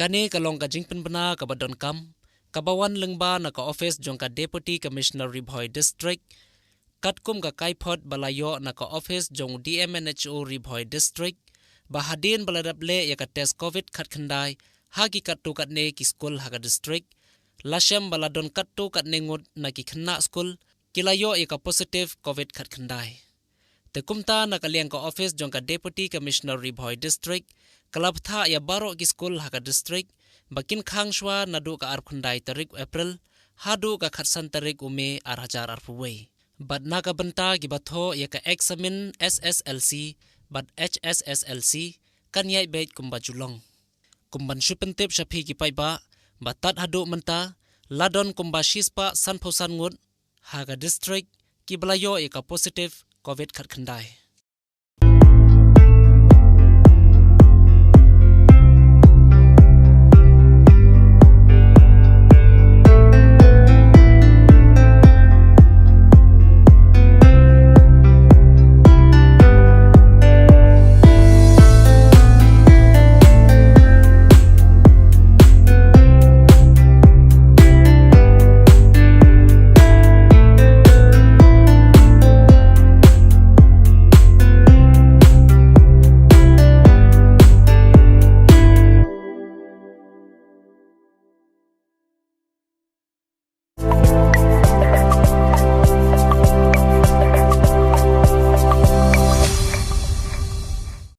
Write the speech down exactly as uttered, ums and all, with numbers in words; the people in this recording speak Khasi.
Kane ka long ka jingpynbna kaba donkam kaba wan lyngba na ka office jong ka Deputy Commissioner Ri Bhoi District, katkum ka kaiphod ba la ïoh na ka office jong D M N H O Ri Bhoi District, ba hadien ba la dep leh ïa ka test covid khatkhyndai ha ki katto katne ki skul ha ka district, la shem ba la don katto katne ngut na ki khynnah skul ki la ïoh ïa ka positive covid khatkhyndai. Te kumta na ka liang ka office jong ka Deputy Commissioner Ri Bhoi District ka la bthah ïa baroh ki skul ha ka district ba kin khang shuwa naduh ka arphew khyndai tarik April haduh ka khatsan tarik u May ar hajar arphew wei. Bad na ka bynta kiba thoh ïa ka eksamin S S L C bad H S S L C kan ïaid beit kumba ju long. Kum ban shu pyntip sha phi ki paidbah, ba tad haduh mynta la don kumba shispah sanphew san ngut ha ka district kiba la ïoh ïa ka positive covid khatkhyndai.